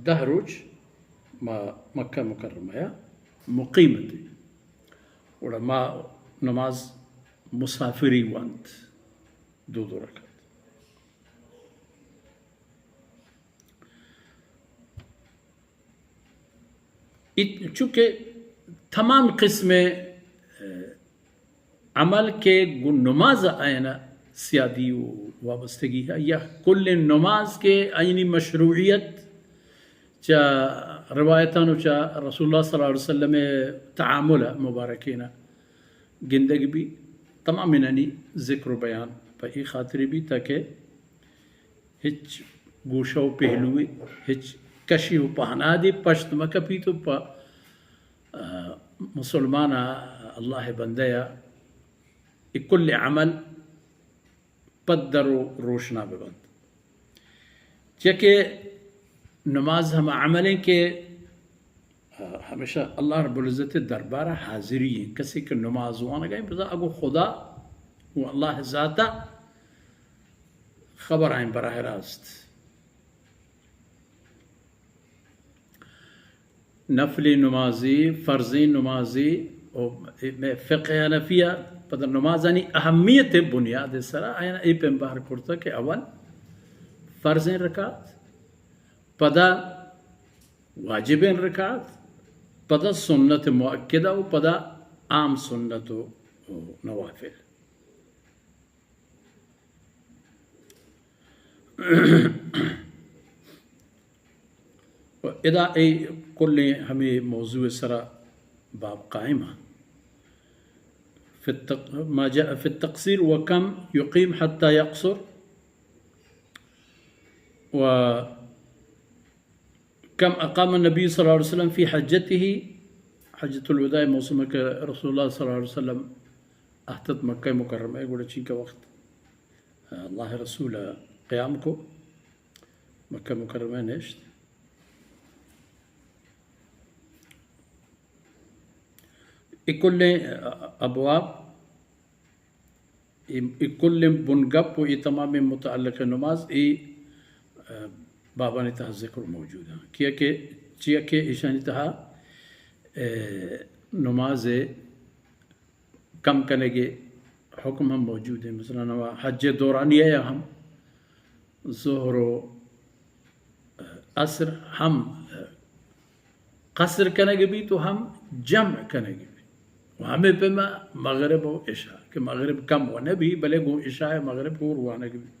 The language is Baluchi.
دہ روچ ما مکہ مکرمہ ءَ مقیم اتیں، گڑا ما نماز مسافری وانت، دو دو رکعت۔ ات-، چونکہ تمام قسم، اه، عمل کہ گوں نماز ءَ آیانا سیادی و وابستگی ہے، یا کل نماز کہ آیانی مشروعیت چہ روایتان و چہ رسول اللہ صلی اللہ علیہ وسلم ءِ تعامل مبارکین ءَ گندگ بی، تمامینانی ذکر و بیان پہ ای خاطر بی تاکہ ہچ گوشہ و پہلوے، ہچ کشی و پہنادے پشت مہ کپیت و پہ، آ، مسلمان ءَ، اللہ ءِ بندہ ءَ اے کل عمل پدر و روشنا بہ بنت۔ چیا کہ نماز ہما عمل ایں کہ ہمیشہ اللہ رب العزت ءِ دربار ءَ حاضری ایں۔ کسے کہ نماز وانگ ءَ ایں، بزاں اگو خدا و اللہ ءِ ذات ءَ خبر ایں براہ راست۔ نفلی نمازی، فرضی نمازی، و مئے فقہ حنفی ءَ پدا نمازانی اہمیت ءِ بنیاد ءِ سرا آیاں اے پیم بہر کرتہ کہ اول فرضیں رکعت، پدا واجبیں رکعت، پدا سنت مؤکدہ و پدا عام سنت و، و نوافل۔ و ادا اے کلیں ہمے موضوع ءِ سرا باب قائم ایں۔ فی التق-، ما جاء فی التقصیر و کم یقیم حتی یقصر و کم اقام النبی صلی اللہ علیہ وسلم فی حجتہ، حجۃ الوداع ءِ موسم ءَ کہ رسول اللہ صلی اللہ علیہ وسلم اہتت مکہ مکرمہ ءَ، گڑا چینکہ وقت اللہ ءِ رسول ءَ قیام کو، مکہ مکرمہ ءَ نشت۔ اے کلیں ابواب، اے، اے کلیں بنگپ و اے تمامیں متعلق نماز اے، اه، بابانی تہا ذکر موجود ایں۔ کیا کہ، چیا کہ ایشانی تہا، اه، نماز ءِ کم کنگ ءِ حکم ہم موجود ایں۔ مثلاً ہما حج دورانیہ ءَ ہم ظہر و عصر ہم قصر کنگ بیت و ہم جمع کنگ بیت۔ و ہمے پیما مغرب و عشاء، کہ مغرب کم و نہ بی، بلے گوں عشاء مغرب ہور وانگ بی۔